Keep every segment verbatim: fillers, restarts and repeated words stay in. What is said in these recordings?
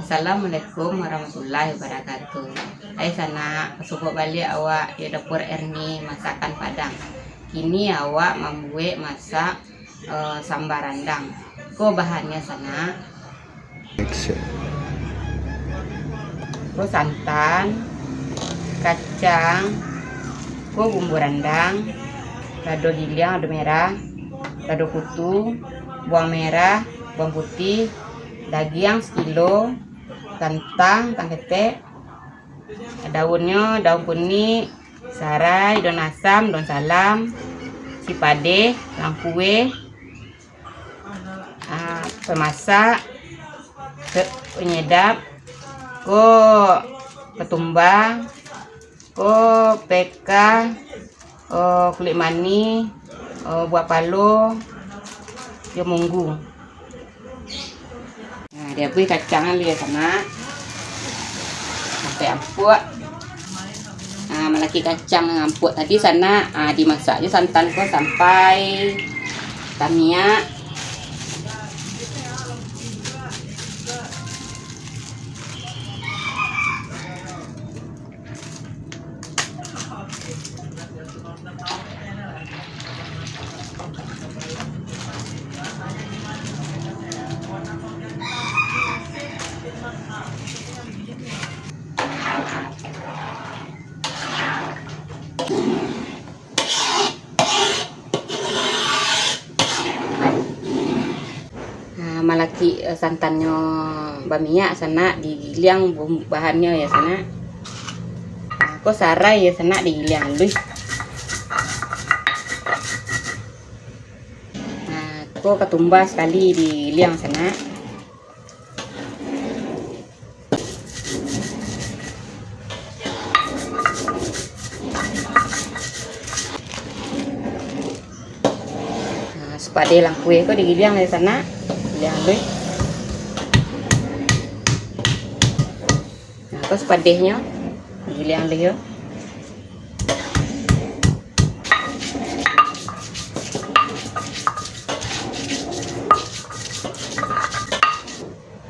Assalamualaikum warahmatullahi wabarakatuh. Hai sanak, basuo baliak awak di dapur Erni masakan Padang. Kini awak mambuek masak, eh, samba randang. Ko bahannyo sanak. Action. Ko santan, kacang, ko bumbu randang, lado giliang, lado merah, lado kutu, bawang merah, bawang putih, dagiang sakilo, kantang, kantang ketek, daunnyo, daun kunik, sarai, daun asam, daun salam, sipadeh, langkueh, ah, pamasak, pe-, penyedap, ko ketumbar, ko peka, oh, kulik manih, oh, buah palo, jo munggu. Nah, diabuih kacang dulu yo sanak, sampai ampuak. Nah, malaki kacang nan ampuak tadi sanak, ah, dimasak jo santan ko sampai tamiak. Nah, malaki, eh, santannyo bamiak sanak, digiliang bum-, bahannyo yo sanak. Nah, ko sarai yo sanak, digiliang dulu. Nah, ko katumbar sakali digiliang sanak. Nah, sipadeh langkueh ko digiliang dulu sanak, giliang dulu. Nah, ko sipadehnyo, giliang dulu yo.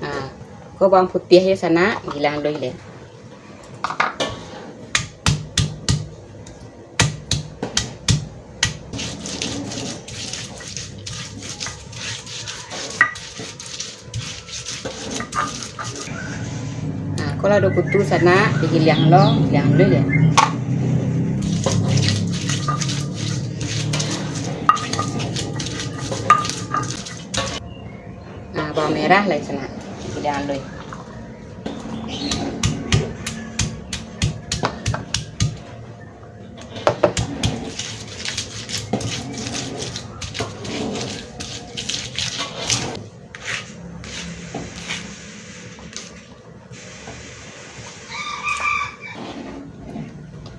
Nah, ko bawang putiah yo sanak, giliang dulu yo. Nah, ko lah duo kutu sanak, digiliang lo, giliang dulu yo. Nah, bawang merah lai sanak, giliang dulu.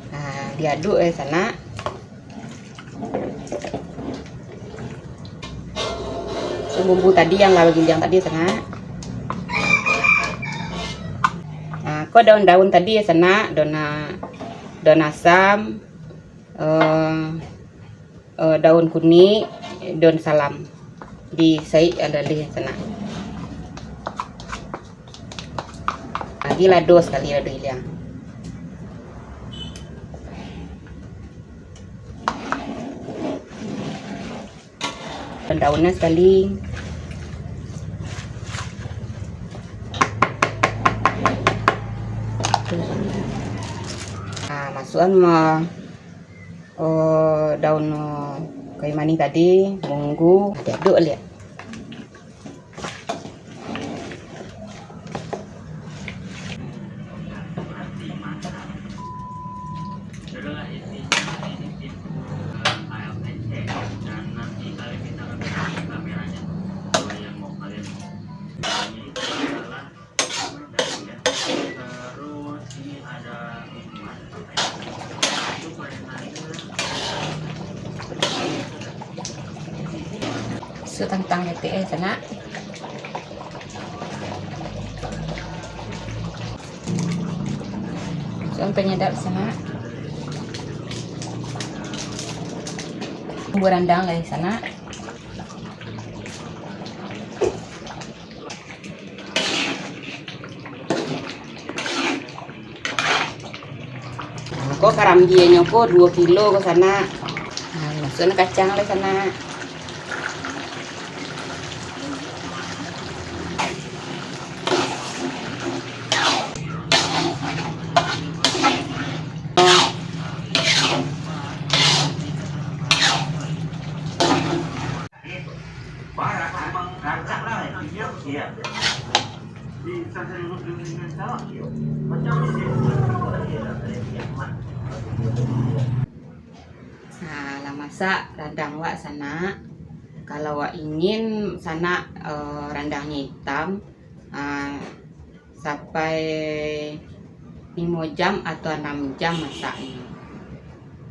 Nah, diaduk yo sanak. Bumbu tadi nan lah bagiliang tadi sanak. Nah, ko daun-daun tadi yo sanak, daun, daun asam, eh, eh, daun kunik, daun salam. Disaik alih-alih sanak. Lagi lado sakali, lado giliang. Daun-daunnyo sakali. Nah, masuakan ma-, oh, daun, oh, kayu manih tadi, munggu, diaduk liak. Sup kantang ketek, eh, sanak. Sup penyedap, sanak. Bumbu randang lai, sanak. Ko karambienyo ko duo kilo ko sanak. Nah, masuakkan kacang lai sanak. Nah, lah masak randang wak sanak. Kalau wak ingin sanak, eh, randangnyo itam, ah, sampai limo jam atau anam jam masaknyo.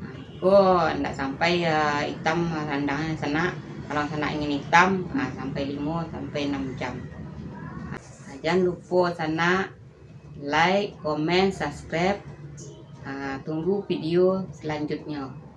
Nah, ko ndak sampai, eh, itam randangnyo sanak. Kalau sanak ingin itam, ah, sampai limo sampai anam jam. Ah, jan lupo sanak like, komen, subscribe. Ah, tunggu video selanjutnyo.